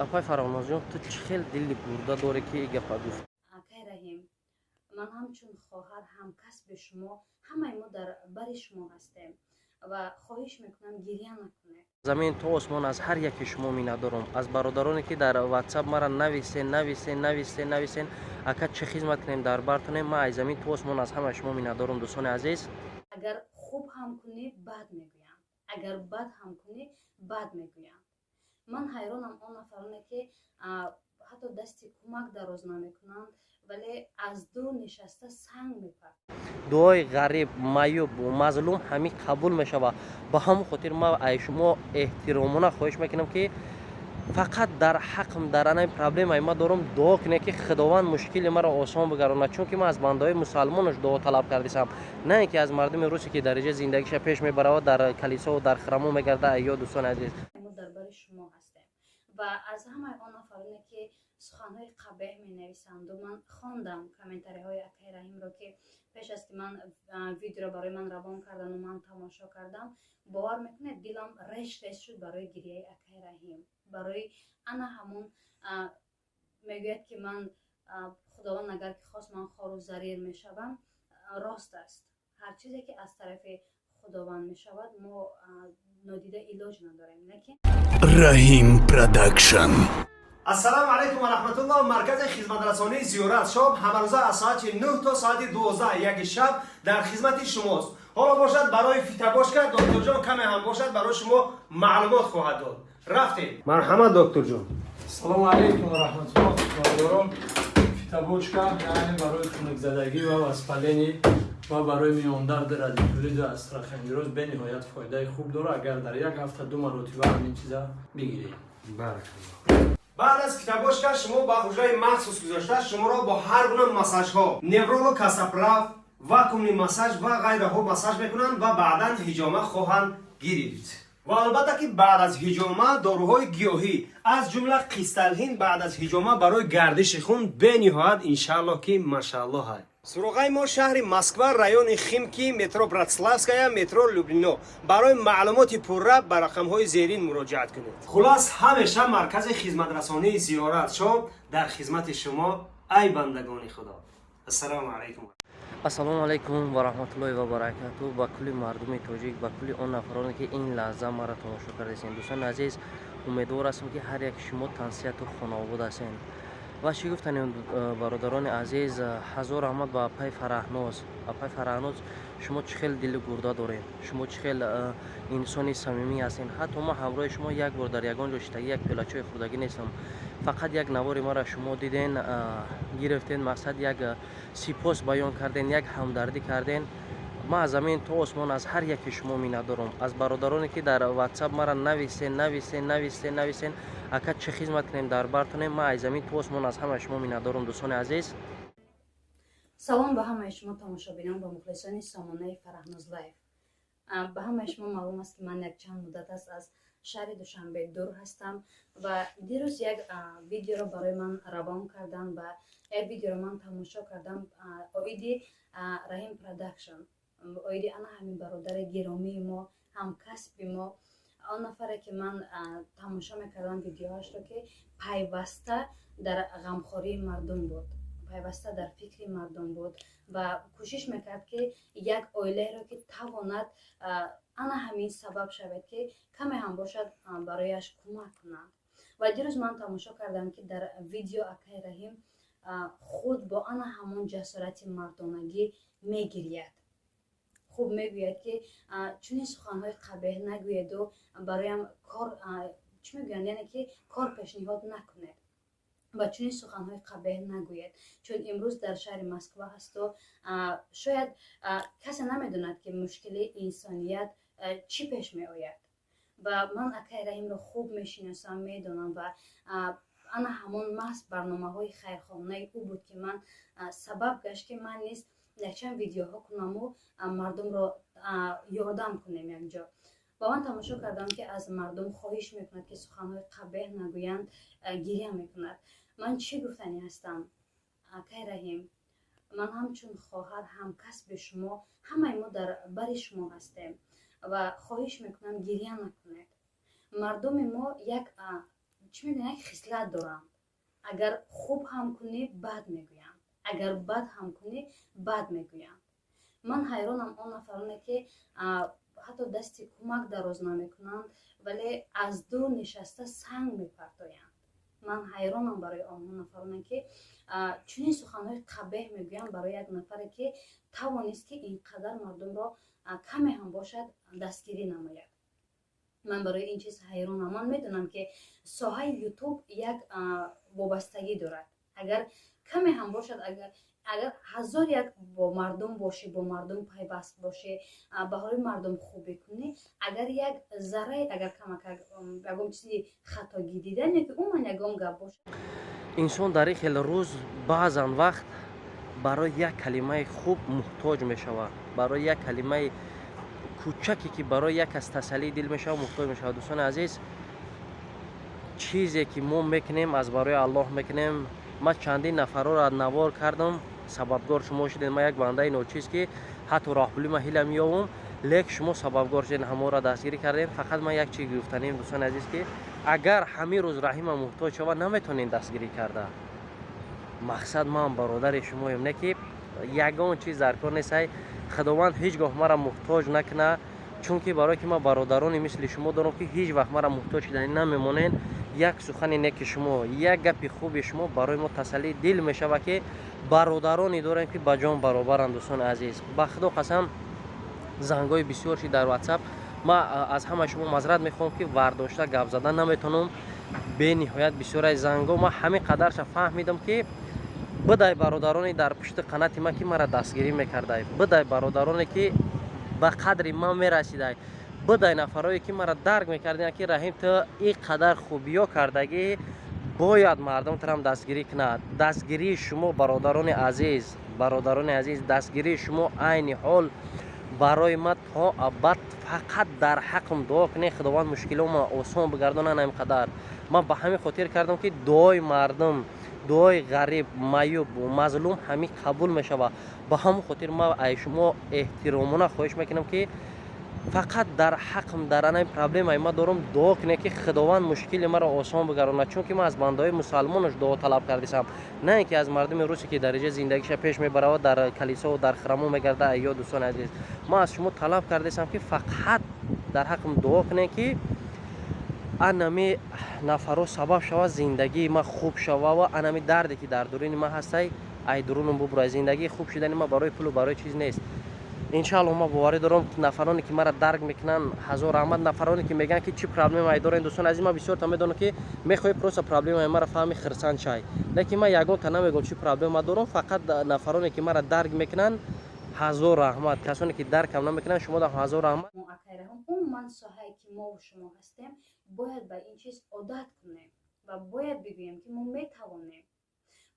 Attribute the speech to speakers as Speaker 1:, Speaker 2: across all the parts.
Speaker 1: Апай Фароҳнозҷон, ту чӣ хел дили гурда дорӣ, ки и гапа гуфт?
Speaker 2: Акай Раҳим, ман ҳамчун хоҳар, ҳамкасби шумо, ҳамаи мо дар бари шумо ҳастем ва хоҳиш мекунам, гирья накунед.
Speaker 1: Замин то осмон аз ҳар яки шумо миннатдорам, аз бародароне, ки дар Ватсап мара нависен, нависен, нависен, нависен: «Ака, чӣ хизмат кунем, дар бартонем?» Ман аз замин то осмон аз ҳамаи шумо миннатдорам, дӯстони азиз.
Speaker 2: Агар хуб ҳам кунӣ, бад мегӯянд, агар бад ҳам кунӣ, бад мегӯянд. Ман ҳайронам, он нафароне, ки ҳатто дасти кӯмак дароз намекунанд, вале аз дур нишаста санг мепартанд.
Speaker 1: Дуои ғариб, маъюб, мазлум ҳамин қабул мешавад. Ба ҳамон хотир ман ай шумо эҳтиромона хоҳиш мекунам, ки фақат дар ҳақм, дар анаи проблемаи ма дорум, дуо кунед, ки Худованд мушкили маро осон бигаронад, чунки ман аз бандаҳои мусалмонаш дуо талаб кардисам, на ин ки аз мардуми русе, ки дариҷа зиндагиша пеш мебаравад, дар калисову дар храмо мегарда. Айё, дӯстони азиз.
Speaker 2: Мо дар бари шумо ҳастем ва аз ҳамаи он нафароне, ки суханҳои қабеҳ менависанду, ман хондам комментариҳои акай Раҳимро, ки пеш аз ки ман видеоро барои ман равон кардану ман тамошо кардам, бовар мекунед, дилам реш реш шуд барои гирияи акай Раҳим, барои ана ҳамон мегӯяд, ки ман, Худованд агар ки хост, ман хору зарир мешавам. Рост аст, ҳар чизе, ки аз тарафи Худованд мешавад, мо нодида илоҷ надорем, лекин
Speaker 3: Раҳим Продакшн.
Speaker 4: Ассалому алайкум ва раҳматуллоҳ. Маркази хизматрасонии «Зиёрат Шоп» ҳамарӯза аз соати 9 то соати 12 яки шаб дар хизмати шумост. Ҳоло бошад, барои фитобочка докторҷон каме ҳам бошад, барои шумо маълумот хоҳад дод. Рафтем, марҳамат, докторҷон.
Speaker 5: Салому алайкум ва раҳматуллоҳ, бародарон. Фитобочка, яъне барои хунукзадагӣ ва воспаление ва барои миёндарди радикулиту остеохондроз бениҳоят фоидаи хуб дорад, агар дар як ҳафта ду маротиба ҳамин чиза бигиред.
Speaker 4: Баъд аз фитобочка шумо ба ҳуҷраи махсус гузошта, шуморо бо ҳар гуна массажҳо, невролог Касаправ, вакуумный массаж ва ғайраҳо массаж мекунанд ва баъдан ҳиҷома хоҳанд гирифт. Ва албатта, ки баъд аз ҳиҷома доруҳои гиёҳӣ, аз ҷумла қисталҳин, баъд аз ҳиҷома барои гардиши хун бениҳоят, иншааллоҳ, ки машааллоҳ ҳай. Суроғаи мо: шаҳри Москва, райони Химки, метро Братславская, метро Люблино. Барои маълумоти пурра ба рақамҳои зерин муроҷиат кунед. Хулас, ҳамеша маркази хизматрасонии «Зиёрат Шоп» дар хизмати шумо, ай бандагони Худо. Ассалому алайкум.
Speaker 1: Ассалому алайкум ва раҳматуллоҳи ва баракату ба кулли мардуми тоҷик, ба кулли он нафароне, ки ин лаҳза маро тамошо кардесен. Дӯстони азиз, умедвор ҳастам, ки ҳар яки шумо тансиҳату хонаобод ҳастен. Ва чӣ гуфтанем, бародарони азиз, ҳазор раҳмат ба апаи Фараҳноз. Апаи Фараҳноз, шумо чӣ хел дили гурда доред, шумо чӣ хел инсони самимӣ ҳастен. Ҳатто ман ҳамроҳи шумо як бор дар ягон ҷо шиштагӣ, як пиёлачои хӯрдагӣ нестам. Фақат як навори маро шумо диден, гирифтен, мақсад, як сипос баён карден, як ҳамдардӣ карден. Ман аз замин то осмон аз ҳар яки шумо миннатдорам, аз бародароне, ки дар Ватсап мара нависен, нависен, нависен, нависен: «Ака, чӣ хизмат кунем, дар бартонем?» Ман аз замин то осмон аз ҳамаи шумо миннатдорам, дӯстони азиз.
Speaker 2: Салом ба ҳамаи шумо тамошобинон, ба мухлисони сомонаи Фараҳноз Лайф. Ба ҳамаи шумо маълум аст, ки ман якчанд муддат аст аз шаҳри Душанбе дур ҳастам ва дирӯз як видеоро барои ман равон кардам ва як видеоро ман тамошо кардам оиди Раҳим Продакшн, оиди ана ҳамин бародари гиромии мо, ҳамкасби мо, он нафаре, ки ман тамошо мекардам видеоҳашро, ки пайваста дар ғамхории мардум буд, пайваста дар фикри мардум буд ва кӯшиш мекард, ки як оилаеро, ки тавонад, ана ҳамин сабаб шавад, ки каме ҳам бошад, барояш кӯмак кунанд. Ва дирӯз ман тамошо кардам, ки дар видео акай Раҳим худ бо ана ҳамон ҷасорати мардонагӣ мегирияд. Хуб мегӯяд, ки чунин суханҳои қабеҳ нагӯеду бароям кор, чӣ мегӯянд, яъне ки кор пешниҳод накунед ва чунин суханҳои қабеҳ нагӯед, чун имрӯз дар шаҳри Москва ҳасту шояд касе намедонад, ки мушкили инсоният чӣ пеш меояд. Ва ман акай Раҳимро хуб мешиносам, медонам ва ана ҳамон маҳз барномаҳои хайрхонаи ӯ буд, ки ман сабаб гашт, ки ман низ якчанд видеоҳо кунаму мардумро ёрдам кунем якҷо. Ва ман тамошо кардам, ки аз мардум хоҳиш мекунад, ки суханҳои қабеҳ нагӯянд, гиря мекунад. Ман чӣ гуфтанӣ ҳастам? Акай Раҳим, ман ҳамчун хоҳар, ҳамкасби шумо, ҳамаи мо дар бари шумо ҳастем ва хоҳиш мекунам, гиря накунед. Мардуми мо як, чӣ мегӯянд, Чӣ мегӯянд, як хислат доранд: агар хуб ҳам кунӣ, бад мегӯянд, агар бад ҳам кунӣ, бад мегӯянд. Ман ҳайронам он нафароне, ки ҳатто дасти кӯмак дароз намекунанд, вале аз дур нишаста санг мепартоянд. Ман ҳайронам барои онҳо нафароне, ки чунин суханҳои қабеҳ мегӯянд барои як нафаре, ки тавонист, ки ин қадар мардумро каме ҳам бошад дастгирӣ намояд. Ман барои ин чиз ҳайронам. Ман медонам, ки соҳаи Ютуб як вобастагӣ дорад. Агар каме ҳам бошад, агар ҳазор як бо мардум бошӣ, бо мардум пайваст бошӣ, ба ҳоли мардум хубӣ кунӣ, агар як заррае, агар камакак ягон чизи хатогӣ дидан ё ки умуман ягон гап бошад.
Speaker 1: Инсон дар ин хел рӯз баъзан вақт барои як калимаи хуб муҳтоҷ мешавад, барои як калимаи кӯчаке, ки барои як кас тасаллии дил мешавад, муҳтоҷ мешавад. Дӯстони азиз, чизе ки мо мекунем, аз барои Аллоҳ мекунем. Ман чандин нафарҳоро навор кардам, сабабгор шумо шудед. Ман як бандаи ночиз, ки ҳатто роҳпулӣ ман ҳила меёвам, лек шумо сабабгор шудед, ҳамонро дастгирӣ кардем. Фақат ман як чиз гуфтанем, дӯстони азиз, ки агар ҳамин рӯз Раҳима муҳтоҷ шавад, наметонем дастгирӣ карда. Мақсад, ман бародари шумоем, не ки ягон чиз дар кор нестай. Худованд ҳеҷ гоҳ маро муҳтоҷ накунад, чунки барое ки ман бародарони мисли шумо дорам, ки ҳеҷ вақт маро муҳтоҷ шудани намемонед. Як сухани неки шумо, як гапи хуби шумо барои мо тасаллии дил мешавад, ки бародароне дорем, ки ба ҷон баробаранд. Дӯстони азиз, ба Худо қасам, зангҳои бисёр шид дар Ватсап. Ман аз ҳамаи шумо мазрат мехоҳам, ки вардошта гап зада наметавонам, бениҳоят бисёраи зангҳо. Ман ҳамин қадарша фаҳмидам, ки бидай бародароне дар пушти қанати ман, ки маро дастгирӣ мекардай, бидай бародароне, ки ба қадри ман мерасидай, бидай нафарое, ки маро дарк мекарданд, ки Раҳим, ту ин қадар хубиё кардагӣ, бояд мардум турам дастгирӣ кунад. Дастгирии шумо, бародарони азиз, бародарони азиз, дастгирии шумо айни ҳол барои ман то абад. Фақат дар ҳаққам дуо кунед, Худованд мушкилома осон бигардонад. Ин қадар ман ба ҳамин хотир кардам, ки дуои мардум, дуои ғариб, маюб, мазлум ҳамин қабул мешавад. Ба ҳамон хотир ман ай шумо эҳтиромона хоҳиш мекунам, ки фақат дар ҳаққам, дар анаи проблемаи ман дорам, дуо кунед, ки Худованд мушкили маро осон бигардонад, чунки ман аз бандаҳои мусалмонаш дуо талаб кардисам, на ин ки аз мардуми русе, ки дараҷаи зиндагиша пеш мебаравад, дар калисову дар храмо мегарда. Айё, дӯстони азиз, ман аз шумо талаб кардисам, ки фақат дар ҳаққам дуо кунед, ки анами нафарҳо сабаб шавад зиндагии ман хуб шава ва анами дарде, ки дар дуруни ман ҳастай, ай дурунам бубурад. Зиндагии хуб шудани ман барои пулу барои чиз нест. Иншаалло, ман боварӣ дорам, нафароне, ки маро дарк мекунанд, ҳазор раҳмат. Нафароне, ки мегӯянд, ки чӣ проблемае дорем. Дӯстон азиз, ман бисёрта медонам, ки мехоҳӣ просто проблемаи маро фаҳми, хирсанд шай, лекин ман ягонта намегӯям, чӣ проблема дорам. Фақат нафароне, ки маро дарк мекунанд, ҳазор раҳмат. Касоне, ки даркам намекунанд, шумо дам ҳазор раҳмат.
Speaker 2: Умуман, соҳае, ки мову шумо ҳастем, бояд ба ин чиз одат кунем ва бояд бигӯем, ки мо метавонем.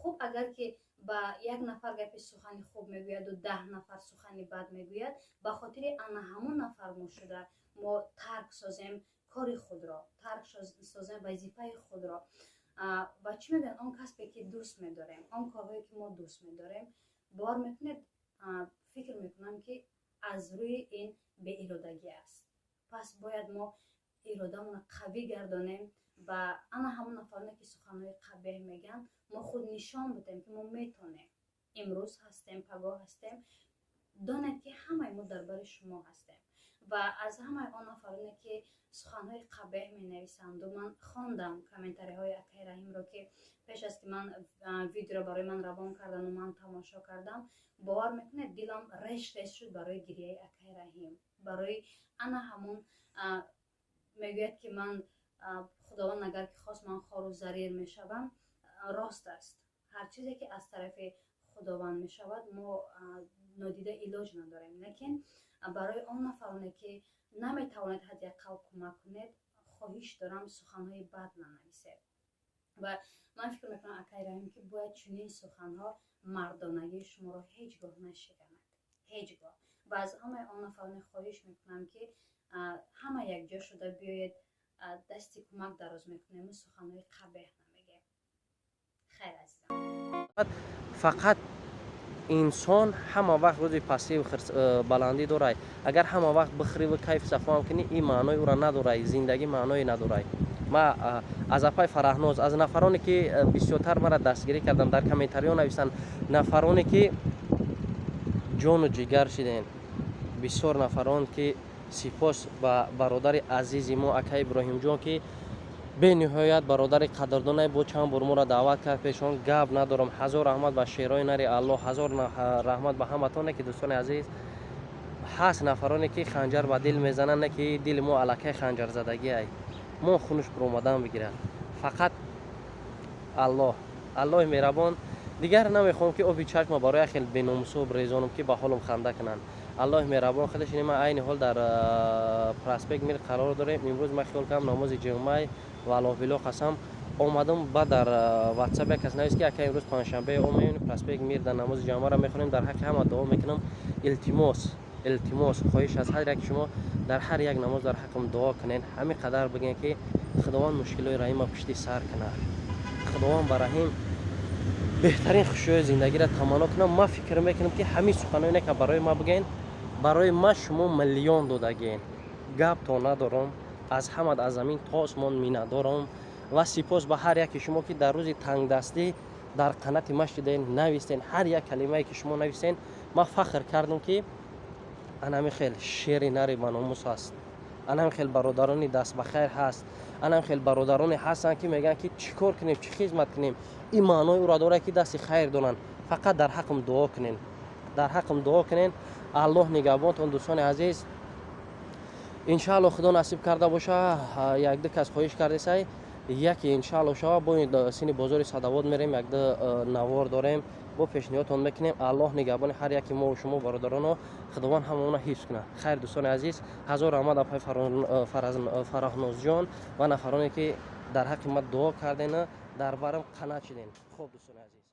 Speaker 2: Хуб, агар ки ба як нафар гапи сухани хуб мегӯяду 10 нафар сухани бад мегӯяд, ба хотири ана ҳамон нафар мо шуда мо тарк созем кори худро, тарк созем вазифаи худро ва, чӣ мегӯянд, он касбе, ки дӯст медорем, он корҳое, ки мо дӯст медорем. Бовар мекунед, фикр мекунам, ки аз рӯи ин беиродагӣ аст. Пас бояд мо иродамонро қавӣ гардонем ва ана ҳамон нафароне, ки суханҳои қабеҳ мегӯянд, мо худ нишон бидем, ки мо метонем. Имрӯз ҳастем, пагоҳ ҳастем. Донед, ки ҳамаи мо дар бари шумо ҳастем. Ва аз ҳамаи он нафароне, ки суханҳои қабеҳ менависанду, ман хондам комментариҳои акаи Раҳимро, ки пеш аз ки ман видеоро барои ман равон кардану ман тамошо кардам, бовар мекунед, дилам реш реш шуд барои гирияи акаи Раҳим, барои ана ҳамон мегӯяд, ки ман, Худованд агар ки хост, ман хору зарир мешавам. Рост аст, ҳар чизе, ки аз тарафи Худованд мешавад, мо нодида илоҷ надорем. Лекин барои он нафароне, ки наметавонед ҳадди ақал кӯмак кунед, хоҳиш дорам, суханҳои бад нанависед. Ва ман фикр мекунам, акаи Раҳим, ки бояд чунин суханҳо мардонагии шуморо ҳеҷ гоҳ нашиканад, ҳеҷ гоҳ. Ва аз ҳамаи он нафароне хоҳиш мекунам, ки ҳама якҷо шуда биёед, дасти кӯмак дароз мекунему суханҳои қабеҳ намегем. Хайр, азизам.
Speaker 1: Фақат инсон ҳама вақт рӯзи пастиву баландӣ дорад. Агар ҳама вақт бихӯриву кайф сафоам кунӣ, ин маънои ӯро надорад, зиндагӣ маъное надорад. Ма аз апай Фараҳноз, аз нафароне ки бисёртар мара дастгирӣ карданд, дар комментариҳо нависанд, нафароне ки ҷону ҷигар шиден, бисёр нафарон ки сипос ба бародари азизи мо ака Иброҳимҷон, ки бениҳоят бародари қадрдонае бо чанд бор моро даъват кард пешон. Гап надорам. Ҳазор раҳмат ба шерои нари Аллоҳ, ҳазор раҳмат ба ҳаматоне ки, дӯстони азиз, ҳаст нафароне ки ханҷар ба дил мезананд, не ки дили мо аллакай ханҷарзадагиай, мо хунуш буромадан бигирад. Фақат Аллоҳ, Аллоҳи меҳрабон. Дигар намехоҳам ки оби чашма барои як хел беномусо резонам, ки ба ҳолам ханда кунанд. Аллоҳи меҳрабон худаш. Ин ма айни ҳол дар проспект Мир қарор дорем. Имрӯз ман хиёл кардам, намози ҷумъай ва Аллоҳ қасам омадам. Ба дар Ватсап як кас навист, ки ака, имрӯз панҷшанбе, омем проспект Мир, дар намози ҷумъаро мехонем, дар ҳаққи ҳама дуо мекунам. Илтимос, илтимос, хоҳиш аз ҳар яки шумо, дар ҳар як намоз дар ҳаққам дуо кунед. Ҳамин қадар бигӯем, ки Худованд мушкилои Раҳима пушти сар кунад, Худованд ба Раҳим беҳтарин хушиҳои зиндагиро таманно кунам. Ман фикр мекунам, ки ҳамин суханоне ка барои ма бигӯен, барои ма шумо миллион додагиен. Гап то надорам, аз ҳамад аз замин то осмон миннатдорам ва сипос ба ҳар яке шумо, ки дар рӯзи тангдастӣ дар қанати ма шиден, навистен. Ҳар як калимае ки шумо навистен, ман фахр кардам, ки анами хел шери нари баномус ҳаст, анами хел бародарони дастбахайр ҳаст, анами хел бародароне ҳастанд, ки мегӯянд, ки чӣ кор кунем, чӣ хизмат кунем. Ин маънои ӯро дорад, ки дасти хайр доранд. Фақат дар ҳаққам дуо кунен, дар ҳаққам дуо кунен. Аллоҳ нигаҳбонтон, дӯстони азиз. Иншаалло, Худо насиб карда боша, якду кас хоҳиш кардесай, яке иншаалло шава, бо сини бозори Садовод мерем, якду навор дорем, бо пешниҳодтон мекунем. Аллоҳ нигаҳбони ҳар яки мо шумо, бародароно. Худованд ҳамаона ҳифз кунад. Хайр, дӯстони азиз. Ҳазор раҳмат апай Фараҳнозҷон ва нафароне ки дар ҳаққи ма дуо кардена, дар барам қанаат шиден. Хуб, дӯстони азиз.